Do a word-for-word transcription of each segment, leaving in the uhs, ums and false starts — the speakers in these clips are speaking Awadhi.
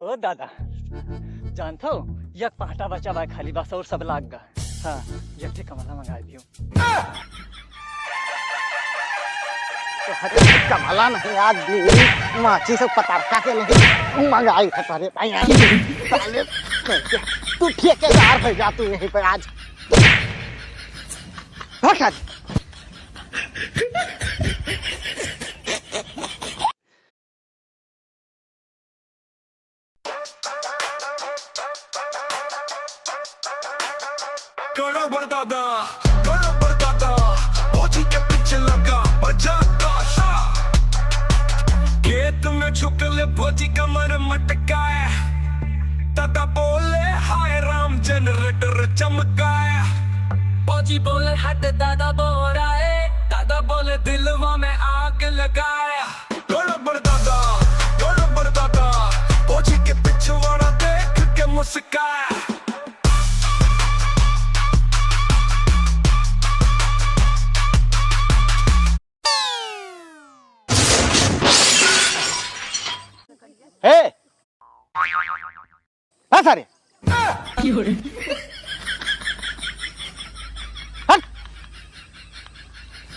ओ दादा, जानत हो, एक पहाटा बचा बा खाली, बस और सब लाग गा। हाँ, एक ठे कमला मंगाइ दियो। तो हटे कमला नहीं, आज भी माची से पतरका के नहीं मंगाई है तोरे भाई। साले, तू ठेकेदार होइ जा, तू यहीं पे आज। हट, हट। गड़बड़ दादा, गड़बड़ दादा, फौजी के पीछे लगा बजा ताशा। खेत में छुपले फौजी कमर मटकाए, दादा बोले हाय राम जनरेटर चमकाए। फौजी बोले हट दादा बोराए, दादा बोले दिलवा में आग लगाए। गड़बड़ दादा, गड़बड़ दादा, फौजी के पिछवाड़ा देख के मुस्काए। ए, हाँ सारे। हट।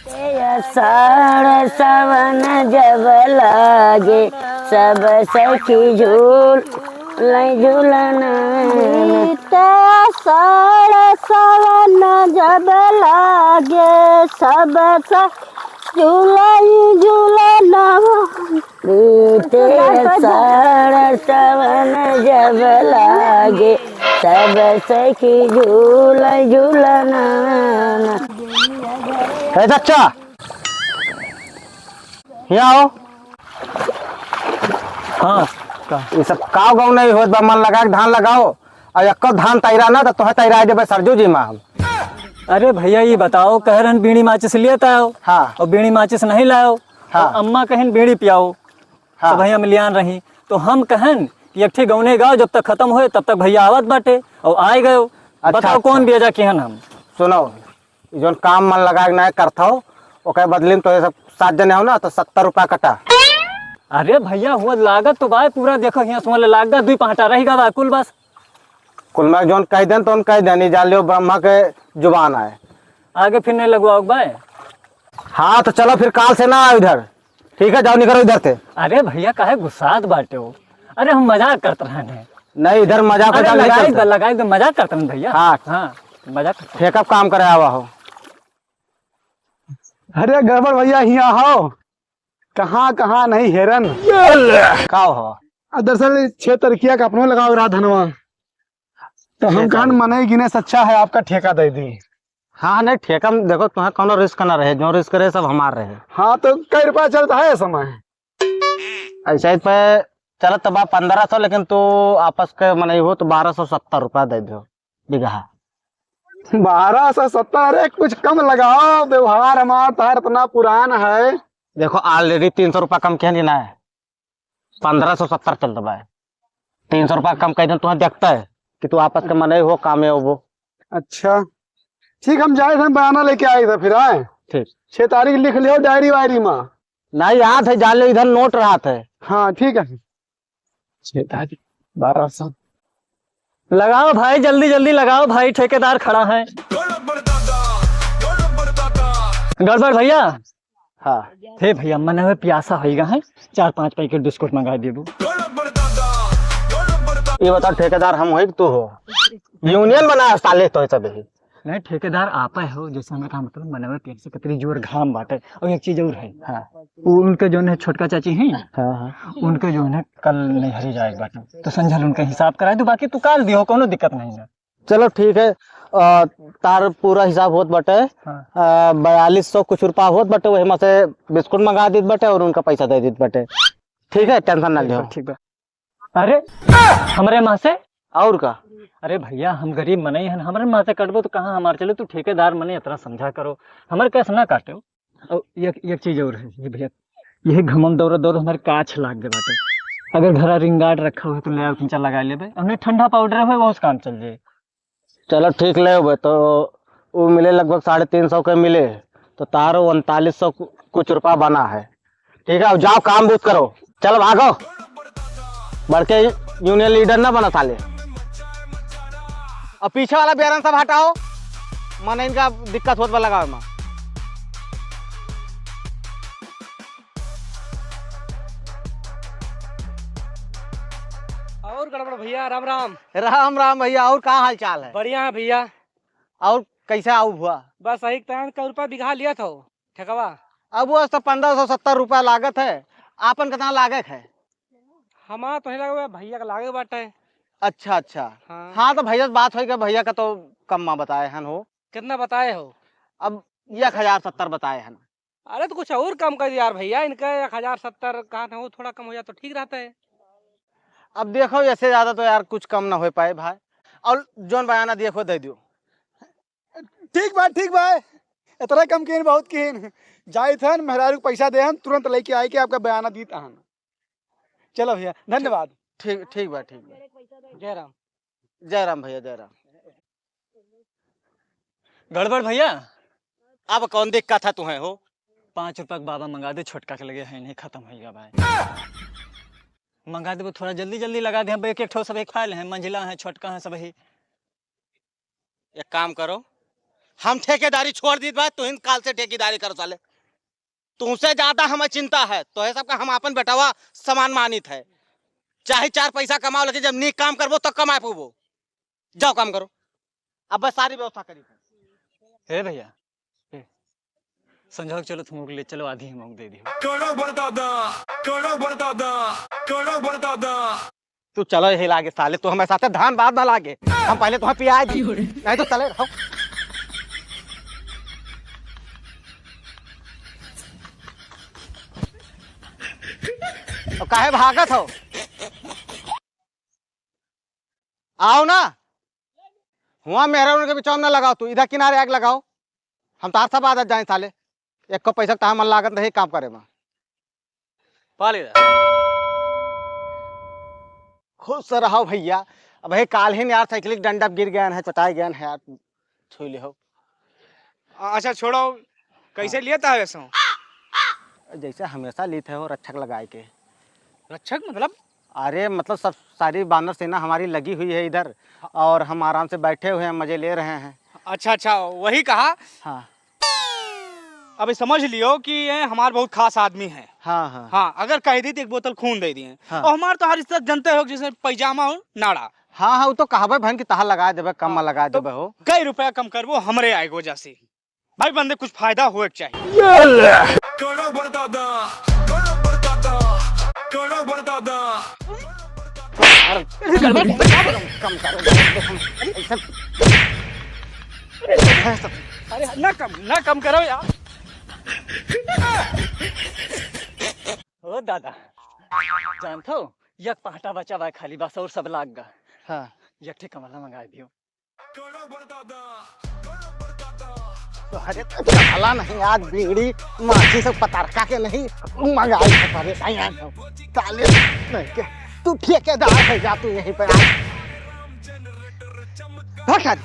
ए आषाढ़ सावन जब लागे, सब सखी झूल, लई झूलन। बीते आषाढ़ सावन जब लागे, सब सखी झूलई झूलन। बीते आषाढ़ सावन जब लागे, सब सखी झूल झूलना। ए चच्चा, यहाँ आओ। हाँ, का? ये सब काव गाँव नहीं होत बा, मन लगा के धान लगाओ, और एक्को धान तैरा ना तो तोहे तैरा देबे सरजू जी माँ हम। अरे भैया, ये बताओ, कह रहन बीड़ी माचिस लिए आओ। हाँ। और बीड़ी माचिस नहीं लाओ। हाँ। और अम्मा कहन बीड़ी पियाओ। हाँ। तो भैया हम लियान रही, तो हम कहन कि एक ठे गौने गाओ, जब तक खत्म होए तब तक भैया आवत बाटे, और आए गयो। अच्छा, बताओ अच्छा। कौन बेजा किहन हम? सुनो, ई जौन काम मन लगा के ना करत हो, ओकर बदले में तो ये सब सात जने हो ना, तो सत्तर रुपया कटा। अरे भैया, हुआ लागत तो बाय पूरा, देखो हियाँ सुन ले, लाग गा, दुई पहाटा रह गा बा, कुल बस। कुल में जौन कह देन, तो उन कह देन, ई जान लियो ब्रह्मा के जुबान आए। आगे फिर नहीं लगवाओ बाय। हाँ, तो चलो फिर काल से ना आओ इधर। ठीक है, जाओ निकलो इधर से। अरे भैया, काहे गुस्सात बाटे हो? अरे हम मजाक करत रहन है। नहीं, इधर मजाक अरे वजाक नहीं लगाई चलता। दे, लगाई दे, मजाक करत रहन भैया। हाँ। हाँ, मजाक करत रहन। ठेका काम करे आवा हो। अरे गड़बड़ भैया, हियाँ हो। कहाँ, कहाँ नहीं हेरन। का हो? आ, दरअसल छह तरकिया का अपनो लगाओ रहा धनवा। तो हम छह कहन तारीख। मनई गिने से अच्छा है आपका ठेका दे दी। हाँ, नहीं, ठेका में देखो, तुम्हें कौनो risk ना रहे, जो risk रहे सब हमार रहे। हाँ, तो कै रुपया चलत है इस समय? ऐसे ही पे चलत बा पन्द्रह सौ, लेकिन तू आपस के मनई हो तो बारह सौ सत्तर रुपया दे दो बीघा। बारह सौ सत्तर? अरे, कुछ कम लगाओ, व्यवहार हमार तहार इतना पुरान है। देखो, already तीन सौ रुपया कम किहन कि ना है? पन्द्रह सौ सत्तर चलत बा। तीन सौ रुपया कम कह देन, तुम्हें देखता है कि तू आपस के मनई हो, कामे हो वो। अच्छा, ठीक, हम जाए थे, बयाना लेके आए थे फिर, आए। ठीक। छह तारीख लिख लियो डायरी वायरी में। नहीं, याद है, जान लो, इधर नोट रहत है। हाँ, ठीक है। छह तारीख, बारह सौ। लगाओ भाई, जल्दी जल्दी लगाओ भाई, ठेकेदार खड़ा है। गड़बड़ भैया। हाँ। हे भैया, मनवे प्यासा होइगा है, चार पाँच पैकेट बिस्कुट मंगा देबू। ये बताओ ठेकेदार हम होई कि तू हो? यूनियन बना साले तो सब ही। नहीं, ठेकेदार आपा हो, जैसे हमें कहा, मतलब, मनवे प्यासा, कितनी जोर घाम बाटे। और एक चीज और है। हाँ। वो उनके जो है छोटका चाची हैं, हाँ, हाँ। उनके जो है कल नैहरी जाए बाटे, तो संझल उनका हिसाब कराए दो, बाकी तू काल दियो, कोनो दिक्कत नहीं है। चलो ठीक है, अ, तार पूरा हिसाब होत बाटे, हाँ। अ, बयालीस सौ कुछ रुपया होत बाटे, वही में से बिस्कुट मंगा देत बाटे और उनका पैसा दे देत बाटे। ठीक है, tension ना लियो। ठीक बा। अरे, हमरे माँ से? और का? अरे भैया, हम गरीब मनई हन, हमरे माँ से कटबो तो कहाँ हमार चले? तू ठेकेदार मनई, इतना समझा करो, हमरे कैसे ना काटो? और एक, एक चीज और है, ये भैया, यही घमम दौड़त दौड़त हमारे काछ लाग गए बाटे। अगर घरा रिंगार्ड रखा हुआ तो ले आओ, खींचा लगा लेबे, हमने ठंडा पाउडर है, बहुत काम चल जाए। चलो ठीक ले बे, तो वो मिले लगभग साढ़े तीन सौ के मिले, तो तारो उनतालीस सौ कु-, कुछ रुपया बना है। ठीक है, अब जाओ काम बूत करो, चलो भागो। बढ़ के यूनियन लीडर ना बना साले। अब पीछे वाला बेरन सब हटाओ, मने इनका दिक्कत होत बा लगावे में। और गड़बड़ भैया, राम राम। राम राम भैया, और का हाल चाल है? बढ़िया है भैया। और कैसे आऊ हुआ? बस यही तरह कै रुपया बीघा लिया था ठेकवा। अब वो तो पन्द्रह सौ सत्तर रुपया लागत है, आपन कितना लागत है? हमार तो नहीं लगा, भैया का लागे बाटे। अच्छा, अच्छा। हाँ। हाँ, तो भैया से बात होई के भैया का तो कम मा बताए हन हो। कितना बताए हो? अब एक हजार सत्तर बताए हन। अरे तो कुछ और कम कर यार भैया, इनका एक हजार सत्तर कहा था, वो थोड़ा कम हो जाए तो ठीक रहता है। अब देखो, ऐसे ज्यादा तो यार कुछ कम ना हो पाए भाई, और जौन बयाना दिए को दे दियो। ठीक बा, ठीक बा, इतना कम किहिन, बहुत किहिन। जाइत हन, मेहरारू के पैसा देहन, तुरंत लेके आए के आपका बयाना दीत हन। चलो भैया, धन्यवाद। ठीक, ठीक बा, ठीक बा। जय राम। जय राम भैया, जय राम। गड़बड़ भैया। अब कौन दिक्कत है तुम्हें हो? पाँच रुपया के बाबा मंगा दे, छोटका के लगे है नहीं, खत्म हो गया भाई। मंगा देबो, थोड़ा जल्दी जल्दी लगा दे। हम एक एक ठो सब एक फाइल है, मंझला है, छोटका है, सब ही। एक काम करो, हम ठेकेदारी छोड़ दीत बा, तुहिन काल से ठेकेदारी करो साले। तुमसे ज्यादा हमें चिंता है, तोहे सबका हम आपन बेटवा समान मानित है। चाहे चार पैसा कमाओ, लेकिन जब नीक काम करबो तब कमाए पबो। जाओ काम करो, अब बस सारी व्यवस्था करी। हे भैया, ए, संझा के चलो, तुम लोग ले चलो, आधी हम लोग दे दियो। कड़ो बरदादा, कड़ो बरदादा, कड़ो बरदादा। तू चलो यही लागे साले, तू हमारे साथ धान बाद ना लागे, हम पहले तुम्हें पिया दी, नहीं तो चले रहो। और काहे भागत हो? आओ ना, हुआ मेहरा उनके बिचौम ना लगाओ, तू इधर किनारे आग लगाओ। हम तार सब आदत जाए साले, एक को पैसा तार मन लागत नहीं काम करे में। पाली दा। खुश रहो भैया। अब हे काल ही यार साइकिल के डंडा गिर गया है, चटाई गया है यार, छुई ले हो। अच्छा छोड़ो, कैसे हाँ। लिया था वैसे? जैसे हमेशा लीत है हो, रक्षक लगाए के। रक्षक मतलब? अरे मतलब सब सारी बानर सेना हमारी लगी हुई है इधर, हाँ। और हम आराम से बैठे हुए हैं, मजे ले रहे हैं। अच्छा अच्छा, वही कहा। हाँ। अभी समझ लियो कि ये हमार बहुत खास आदमी है। हाँ हाँ। हाँ, अगर कह दी तो एक बोतल खून दे दिए। हाँ। और हमार तो हर इज्जत जनते हो, जैसे पैजामा हो नाड़ा। हाँ हाँ, वो तो कहबे भन कि तहार लगा देबे, कम हाँ, लगा तो देबे हो। कई रुपया कम करबो हमरे आए के वजह से। भाई बंदे कुछ फायदा होए के चाहिए। कड़ो बरदादा, कड़ो बरदादा, कड़ो बरदादा। अरे, कम करो, अरे, ना कम, ना कम करो यार। ओ दादा, जानत हो, एक पहाटा बचा बा खाली, बस और सब लाग गा। हाँ। एक ठे कमला मंगा दियो। अरे तो साला नहीं, आज बीड़ी माची से पतरका के नहीं मंगाई है, अरे नहीं आज हम साले नहीं के, तू ठेकेदार है जा, तू यहीं पे आ। हट, हट।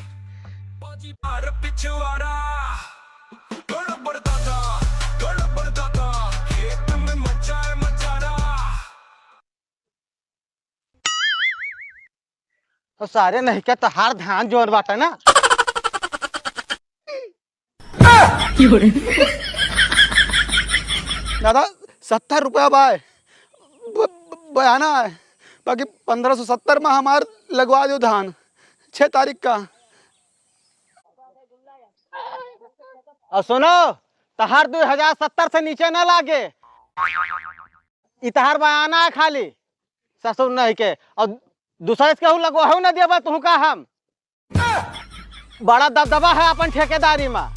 तो सारे नहीं के तोहार धान जोर बाटे ना। दादा, सत्तर रुपया बा, ब-, ब-, बयाना है, बाकी पन्द्रह सौ सत्तर में हमार लगवा दो धान, छह तारीख का। और सुनो, तोहार दो हजार सत्तर से नीचे ना लागे। ई तहार बयाना है खाली, ससुर नहीं के। और दूसरे से केहू लगवाहू ना देबा तुहू का हम। बड़ा दबदबा है अपन ठेकेदारी में।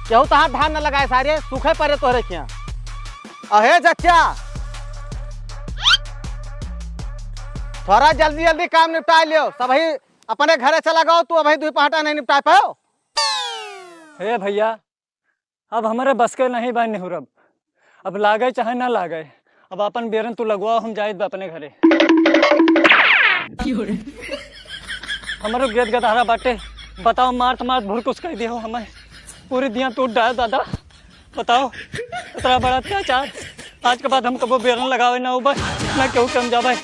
केहू तहार धान न लगाए सारे, सूखे परे तोहरे खिया। अहे चचा, थोड़ा जल्दी जल्दी काम निपटा लियो, सबही अपने घरे से लगाओ, तू अभी दुई पहाटा नहीं निपटा पाओ। हे भैया, अब हमरे बस के नहीं बा निहुरब। अब लागे चाहे ना लागे, अब आपन बेरन तू लगवाओ, हम जाइत बा अपने घरे। हमरो गेद गदहरा बाटे, बताओ, मारत मारत भुरकुस कह दियो हमें। पूरी दिया टूट डाल दादा, बताओ, इतना बड़ा अत्याचार। आज के बाद हम कबो बेरन लगावे ना उबे, ना केहू के हम जावे।